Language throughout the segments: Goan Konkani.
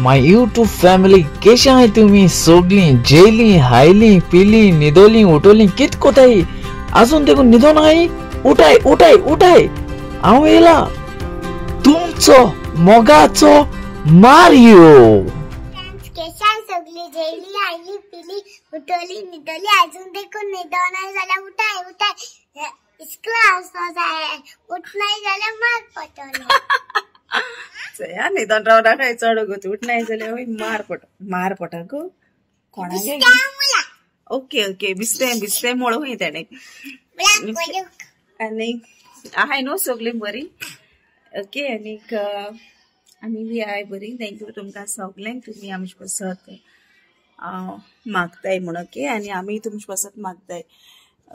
My YouTube family केशे आहाय तुमी सोगलीं जेयलीं हायलीं पिलीं न्हिदोलीं उठोलीं कित कोताय आजून देखून न्हिदोन आहाय उठाय उठाय उठाय हांव येयला तुमचो मोगाचो मारियो। केशान सगळी जेयली हायली पिली उठोली न्हिदोली आजून देखून न्हिदोना जाल्यार उठाय उठाय इस्कला वचो जाय उठनाय जाल्यार मार पडटलो। चया न्हिदोन रावना काय चड गो उठनाय जाल्यार मार पडटा मार पडटा गो कोणाक। ओके ओके बिस्तें बिस्तें मोळूं तेणें आनी आहाय न्हू सगळीं बरी। ओके आनीक आमी बी I बरी। Thank you तुमकां सगल्यांक तुमी आमचे पासत मागताय म्हूण। ओके आनी आमी तुमचे पासत मागताय।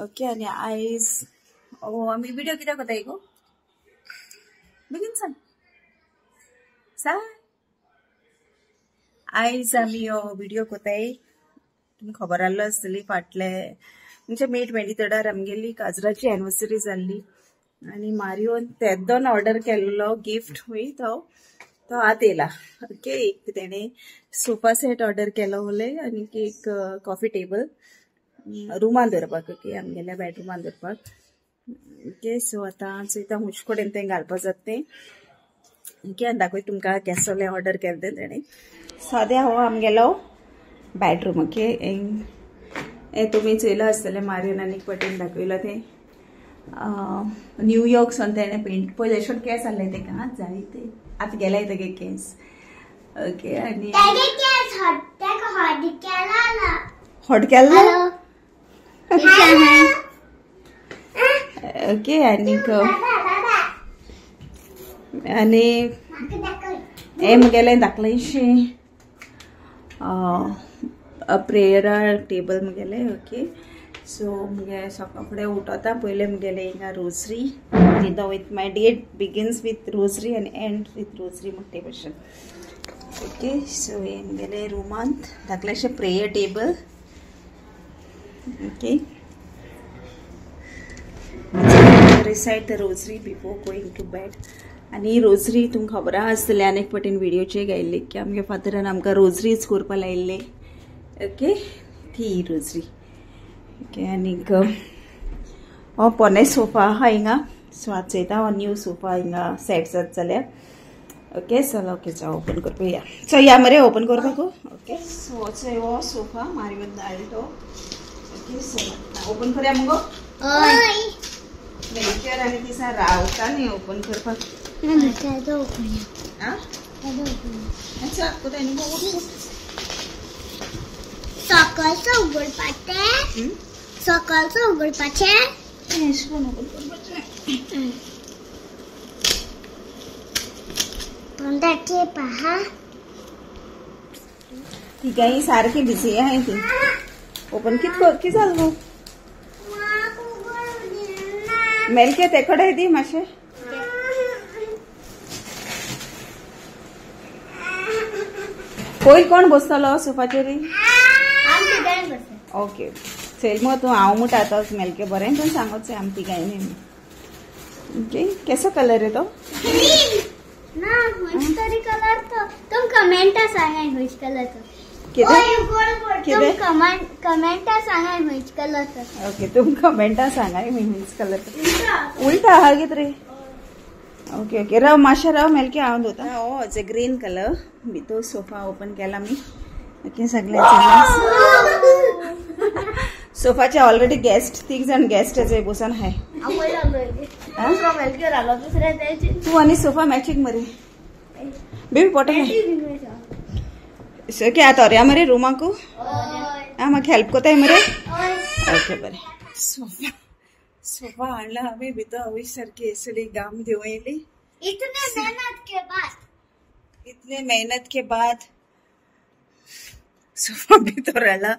ओके आनी आयज आमी विडियो कित्याक कोताय गो बेगीन सांग सांग। आयज आमी हो विडियो कोताय तुमकां खबर आसलो आसतली फाटले म्हणजे मे 23 आमगेली काजराची एनिवर्सरी जाल्ली आनी मारियोन तेदोन ऑर्डर केल्लो गिफ्ट हुंय तो तो आतां येयला। ओके एक तेणें सोफा सेट ऑर्डर केलो उलय आनी एक कॉफी टेबल रुमान दवरपाक। ओके आमगेल्या बेडरुमान दवरपाक। ओके सो आतां चोयता हुंयचे कडेन तें घालपा जाता तें। ओके आनी दाखय तुमकां केसोलें ऑर्डर केलें तें तेणें। साद्या हो आमगेलो बेडरूम। ओके हें तुमी चोयलां आसतलें मारियोन आनी पटेन दाखयलां तें न्यूयॉर्क सावन तेणें पेंट पळय अशें केंस आहले तेका जाय ते आतां गेलाय तेगे केंस। ओके आनी हॉट केला। ओके आनीक आनी हें म्हगेलें धाकलेंशें प्रेयरा टेबल म्हगेलें। ओके सो मुगे सकाळ फुडें उठता पयलें मुगेलें हिंगा रोजरी न्हिदो with my day begins with rosary आनी एंड विथ रोजरी म्हणटे भशेन। ओके सो हें मुगेलें रुमांत धाकलेशें prayer table. Okay recite the rosary before going to bed. आनी रोजरी तुमकां खबर आसतलें आनी एक पटेन विडियोचेर गायिल्ली की आमगे फादरान आमकां रोजरीच करपा लायिल्ली। ओके ती रोजरी। ओके आनीक हो पोने सोफा आहा हिंगा। सो आतां चोयता हो न्यू सोफा हिंगा सेट जाता जाल्यार। ओके चल ओके चल ओपन करपा या चल या मरे ओपन करपाक। ओके सो चोय हो सोफा मारियोन धाडलो तो। ओके सो ओपन करया मुगो मेलकेर आनी दिसा रावता न्ही ओपन करपाक। सकाळचो उगडपाचें सकाळचो उगडपाचें पहा तिगांय सारकी बिजी आहाय ती। ओपन कित जालें गो मेलके ते कडेन दी मातशें। पयर कोण बसतलो सोफाचेर? ओके चल मगो तूं हांव म्हणटा आतां मेलके बरें तूं सांगोच आम तिगांय न्ही। ओके केसो कलर आहे तो? ना खंयचो तरी कलर तो तुम कमेंटा सांगाय खंयचो कलर तो। कितें कमेंटा सांगाय खंयचो कलर तो। ओके तुम कमेंटा सांगाय खंयचो कलर तो। उल्टा आहा कितें रे? ओके ओके राव मातशें राव मेलके हांव दवरता। हो जे ग्रीन कलर भितर सोफा ओपन केला आमी। ओके सगळे सोफाचे ऑलरेडी गेस्ट तीग जाण गेस्ट बसून आहाय। तूं आनी सोफा मॅचिंग मरे बेबी पोटे ओके आतां व्हरया मरे रुमाकू आं म्हाका हेल्प कोताय मरे। ओके बरें सोफा सोफा हाडला आमी भितर आवय सारकी सगळी घाम देंवयली। इतने मेहनत के बाद इतने मेहनत के बाद सोफा भितर हाडला।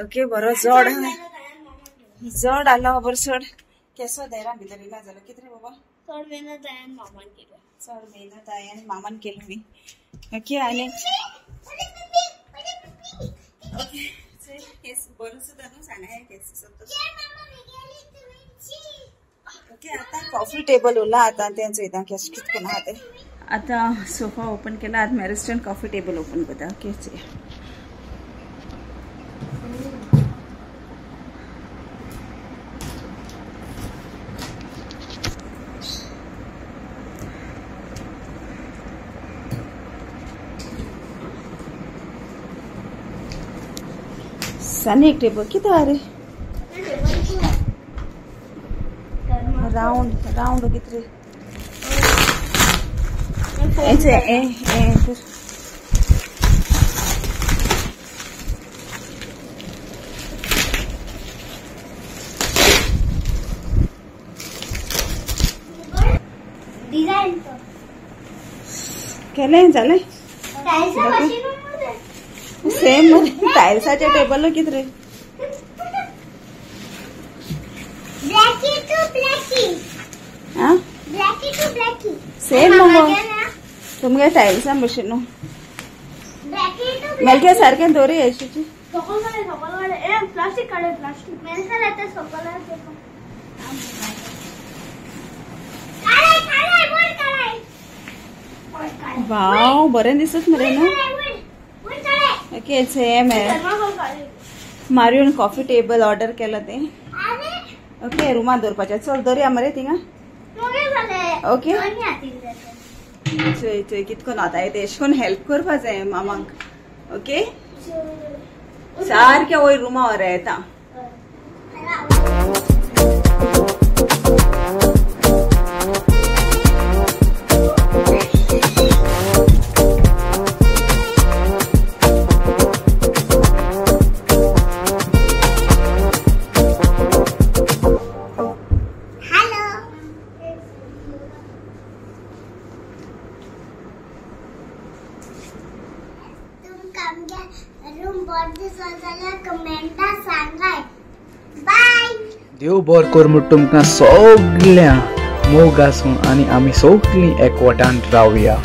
ओके बरो जड जड आलो बरो चड केसो देरा भितर येयला जालो कितें रे बाबा चड मेहनत हांवें मामान केलो चड मेहनत हांवें मामान केली। ओके आनी ओके बरो सुद्दां न्हू सांगाय केसो। ओके आतां कॉफी टेबल उरला आतां तें चोयता केशें कितें करून आहा तें। आतां सोफा ओपन केला, आतां मॅरिस्टन कॉफी टेबल ओपन करता. ओके आनी एक टेबल कितें आरे राउंड राउंड कितरे केलें जालें सेम टायल्साच्या टेबल कितरे ब्लैकी टू ब्लैकी. हां ब्लैकी टू ब्लैकी सेम मगो तुमगे टायल्सा भशेन न्हू ब्लैकी टू मेलके सारकें दोरी अशीची सकल काडे सकल काडे ए प्लास्टिक काडे प्लास्टिक मेलके आता सकल काडे काडे बोल काडे. वाव बरें दिसत मरे न्हू. ओके सेम आहे. मारियोन कॉफी टेबल ऑर्डर केला ते. ओके रुमान दवरपाचें. चल दवरया मरे थिंगा. ओके चोय चोय कितको न्हाताय ते एश कोन हेल्प करपा जाय मामाक. ओके सारकें वयर रुमा वर येता. देव बर कर म्हूण तुमकां सगळ्यांक मोग आसूं आनी आमी सगळीं एकवटान रावया.